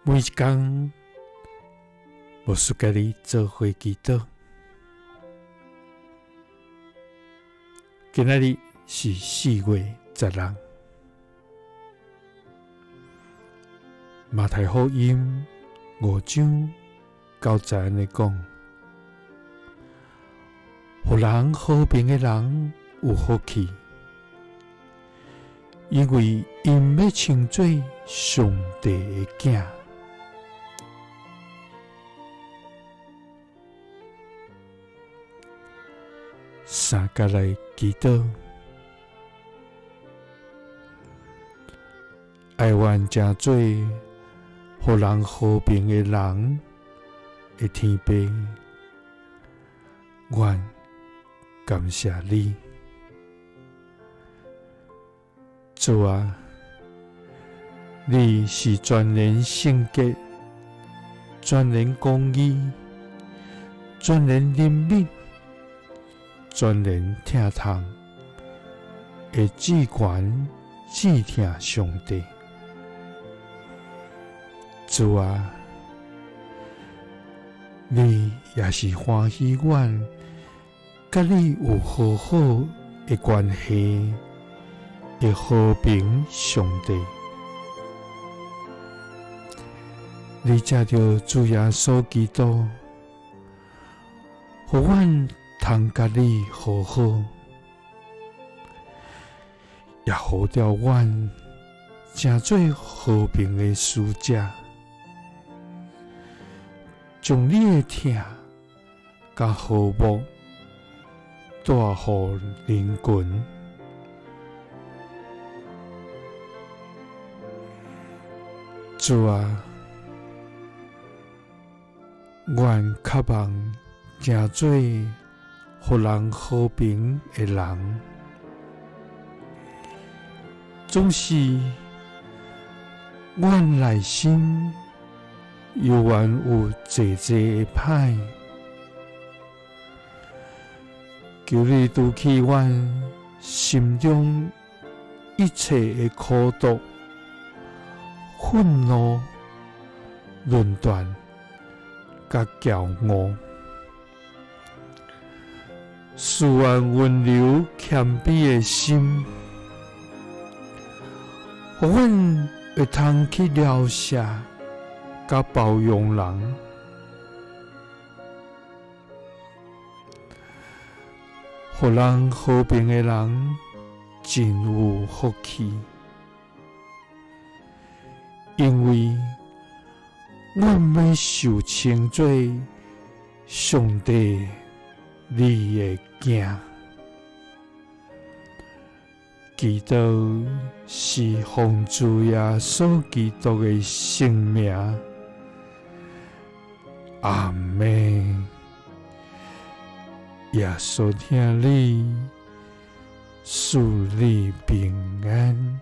每一工，牧师佮你做伙祈祷。今仔日是4月16，马太福音5章9节按呢讲：予人和平的人有福气，因为𪜶欲称做上帝的囝。三角来祈祷，哀愿成做予人和平的人的天父，阮感谢你，主啊，你是全然圣洁、全然公义、全然怜悯、全然疼痛的至悬至疼上帝。主啊，你也是欢喜阮佮你有和好的关系的和平上帝。你藉著主耶稣基督，予阮通佮你和好，也呼召阮成做和平的使者，将你的疼佮和睦带予人群。主啊，阮渴望成做予人和平的人，总是阮内心犹原有济济的歹，求你除去阮心中一切的苦毒、愤怒、论断佮骄傲，赐阮温柔谦卑的心，予阮会通去饶赦佮包容人，予人和平的人真有福气，因为阮欲受称做上帝你的囝。祈祷是奉主耶稣基督的圣名，阿们。耶稣疼你，赐你平安。